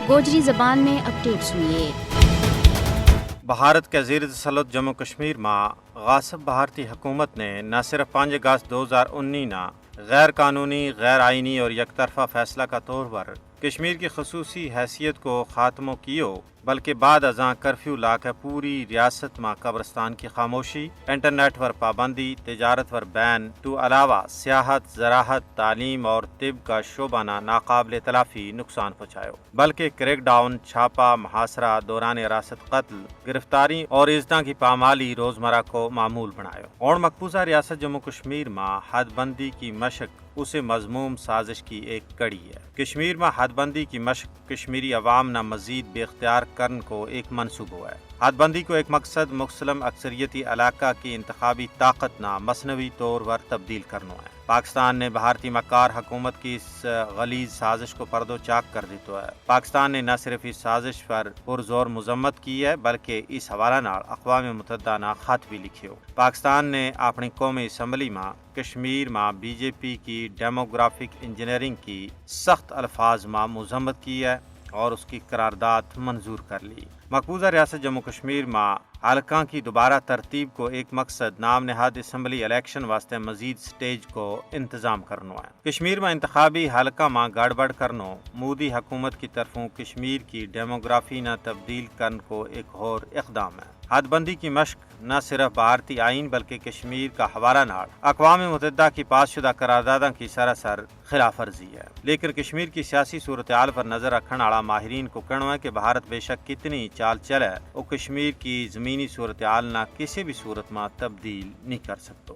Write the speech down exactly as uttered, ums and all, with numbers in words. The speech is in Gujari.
گوجری زبان میں اپڈیٹ سنیے۔ بھارت کے زیر تسلط جموں کشمیر ما غاصب بھارتی حکومت نے نہ صرف پانچ اگست دو ہزار انی نا غیر قانونی، غیر آئینی اور یک طرفہ فیصلہ کا طور پر کشمیر کی خصوصی حیثیت کو خاتمو کیو، بلکہ بعد ازاں کرفیو لا کے پوری ریاست ما قبرستان کی خاموشی، انٹرنیٹ پر پابندی، تجارت پر بین تو علاوہ سیاحت، زراحت، تعلیم اور طب کا شعبہ نا ناقابل تلافی نقصان پہنچایو۔ بلکہ کریک ڈاؤن، چھاپا، محاصرہ، دوران حراست قتل، گرفتاری اور عزتاں کی پامالی روزمرہ کو معمول بنایو۔ اور مقبوضہ ریاست جموں کشمیر ما حد بندی کی مشق اسے مذموم سازش کی ایک کڑی ہے۔ کشمیر ما حد بندی کی مشق کشمیری عوام نا مزید بے اختیار کرن کو ایک منصوبو ہے۔ حد بندی کو ایک مقصد مخصلم اکثریتی علاقہ کی انتخابی طاقت نا مصنوعی طور پر تبدیل کرنو ہے۔ پاکستان نے بھارتی مکار حکومت کی اس غلیظ سازش کو پردو چاک کر دیتو ہے۔ پاکستان نے نہ صرف اس سازش پر پرزور مذمت کی ہے، بلکہ اس حوالہ نال اقوام متحدہ نا خط بھی لکھیو۔ پاکستان نے اپنی قومی اسمبلی ما کشمیر ما بی جے پی کی ڈیموگرافک انجینئرنگ کی سخت الفاظ ما مذمت کی ہے اور اس کی قرارداد منظور کر لی۔ مقبوضہ ریاست جموں کشمیر ما حلقاں کی دوبارہ ترتیب کو ایک مقصد نام نہاد اسمبلی الیکشن واسطے مزید سٹیج کو انتظام کرنو ہے۔ کشمیر ما انتخابی حلقاں ما گڑبڑ کرنو مودی حکومت کی طرفوں کشمیر کی ڈیموگرافی نا تبدیل کرن کو ایک ہور اقدام ہے۔ حد بندی کی مشق نہ صرف بھارتی آئین بلکہ کشمیر کا حوالہ نال اقوام متحدہ کی پاس شدہ قرارداداں کی سراسر خلاف ورزی ہے۔ لیکن کشمیر کی سیاسی صورتحال پر نظر رکھن آڑا ماہرین کو کہنو ہے کہ بھارت بے شک کتنی چال چلے، وہ کشمیر کی زمینی صورتحال نا کسی بھی صورت ما تبدیل نہیں کر سکتو۔